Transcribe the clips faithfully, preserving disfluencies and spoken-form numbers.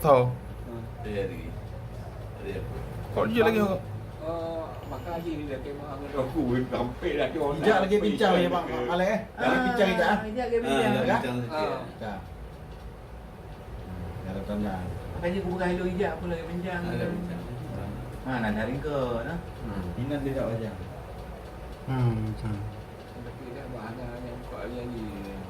Tho. Kok jeuet lagi? Oh, maka jih ni lagi mah ngon aku sampai lagi orang. Ijak lagi bincang ya, Bang. Maleh, eh? Lagi bincang ijak, ah? Ijak lagi bincang. Ah, lagi bincang sikit. Ah. Ijak. Dalam tanda. Makanya aku pegang elok ijak, aku lagi bincang. Ah, lagi bincang. Ah, nak dari ke, nah? Hmm. Inan dia tak wajah. Hmm, macam. Tapi dah bahana yang kau alih-alih.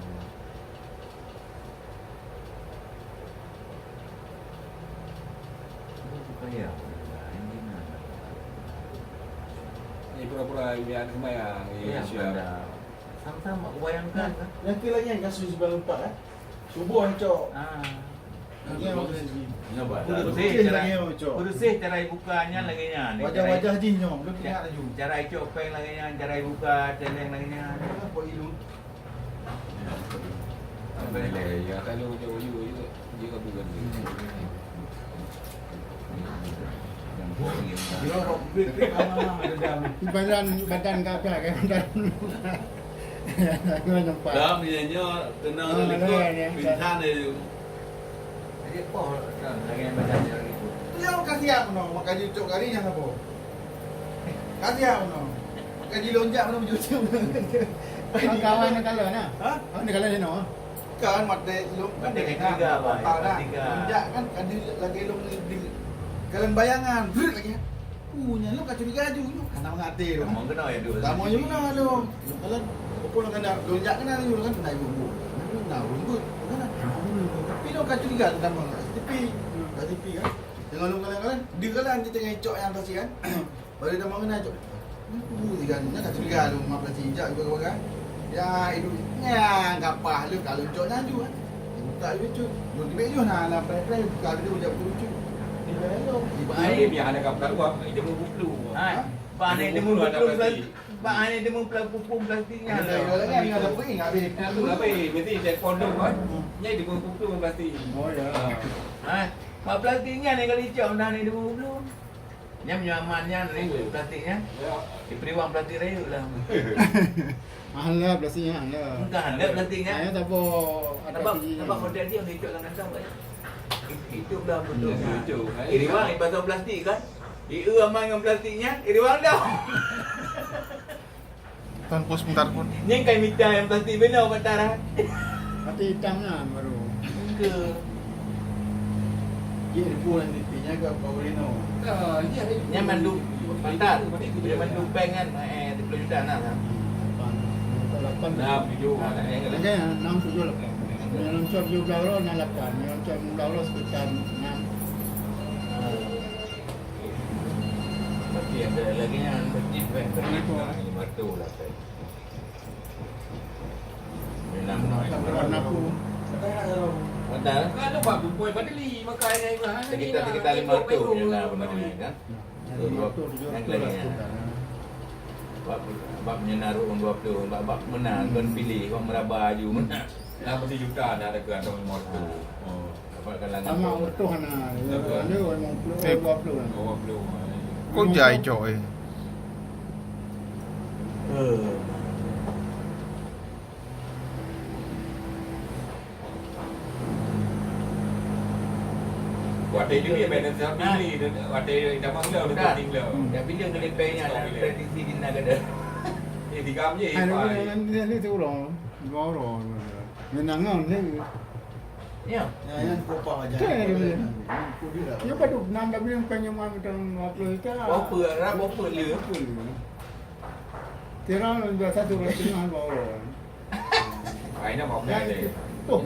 Ini pura-pura dia ada sembahyang. Ya, siap. Sama-sama aku bayangkan, kan? Yang ke lagi yang kasus sembilan empat, eh? Subuh, cok. Ah. Lagi yang kasus ni. Bersih cara, bersih cara buka nyan lagi nyan. Wajah-wajah jih nyoe, lu tengok laju. Cara icok peng lagi nyan, cara buka celeng lagi nyan. Apa ilu? Badan, badan kakak kan, badan. Nampak. Dah, dia nyoe tenang. Ah, dah, dah, dah. Pintan dia. Jadi, oh, dah, lagi yang badan dia lagi tu. Dia kasih aku, no, makanya cok kali yang apa? Kasih aku, no. Makanya lonjak mana baju tu. Kawan nak kalah, nah? Ha? Kawan nak kalah, no? Kan mata ilong kan. Mata ketiga, Bang. Mata dah. Ketiga. Lonjak kan, kan dia lagi ilong di, di, dalam bayangan, brut lagi. Uh, nyan lôn ka curiga laju nyoe. Hana mangat até lôn. Tamong keunoe ya, dua. Tamong je keunoe lôn. Lôn kalon, pukul lôn keunan, lôn jak keunan laju, lôn kan keunan ibu-ibu. Lôn keunan rumbut, lôn keunan. Tapi lôn ka curiga lôn tamong kat C C T V. Kat C C T V kan. Tengok lôn kalon-kalon, dia kalon dia tengah icok nyang plastik kan. Baru dia tamong keunan icok. Ibu tiga ni, nyan ka curiga lôn, mak plastik ijak juga bagai. Ya, ibu, nyang kapah lôn kalon icok laju kan. Dia buka laju cut. Lôn tibek laju nah, lam prai-prai, buka laju, jak betul cut. Dia dah elok. Ibu air biar ada kapal uap, dia mau buklu. Ha? Bak aneuk deungon plastik, bak aneuk deungon pla-, pupung plastik nyan. Ada lagi, ada pering habis. Aku habis, mesti cek kondom kan. Nyai deungon pupung plastik. Oh, ya. Ha, bak plastik nyan yang kali cok dah aneuk deungon pupung. Nyan meunyoe aman nyan, rayeuk plastik nyan. Ya. Diberi wang plastik rayeuk lah. Mahal lah plastik nyan, mahal lah. Entah, ada plastik nyan. Hanya tak apa, ada. Nampak, plastik nampak nyan. Model dia yang cok dalam kantong, kan? Itu dah betul. Ya, betul. Iriwang ipasang plastik kan? Ieu aman ngon plastik nyan, iriwang dah. Tahan pause sebentar pun. Nyan kai mita nyang plastik beuna, Pak Tar, ah. Plastik hitam nyan baru. Ke. Dia ribu dan tipi nya ke Pak Ulino. Ah, ya, ribu. Nyan mandum Pak Tar. Dia mandum bank kan, eh, tiga puluh juta nah, kan? Lapan. Lapan. Enam, tujuh. Ah, kan, kan. Kan, enam, tujuh, lapan. Yang loncor tujuh belas orang, enam, lapan. Yang loncor lima belas orang sekitar enam. Ah. Berarti ada lagi yang berarti bank. Lima ratus lah, kan. Minang. Padahal. Kan ada buat bungkoi badeli, makai dengan sekitar, sekitar lima ratus je lah, benar kan? Lima ratus, tujuh ratus lah. Bab, bab menyenaruh dua puluh, bab, bab menang, kan pilih, bab meraba aju menang. Lah, mesti juta dah ada ke atau lima ratus. Oh. Sama utuh na. Betul. Ada lima puluh, eh, dua puluh. Dua puluh. Kok jai cok, eh? Eh. Watèe jih, ah, beda siapa pilih, watèe itamong lo, betul. Betul. Tinggal. Hmm. Tapi dia kena pay nya, stop dia. Prediksi di negara. Eh, tiga je. Ada, ada, ada, ada, ada orang. Dua orang. Menang kan, ni. Ya. Ya, yang kopah aja. Kan ada. Dia baru enam tapi yang penyeman macam dua puluh juta. Berapa? Berapa dia? Berapa dia? Kira lebih satu orang tengah dua orang. Ai, nak makan dia. Tuh.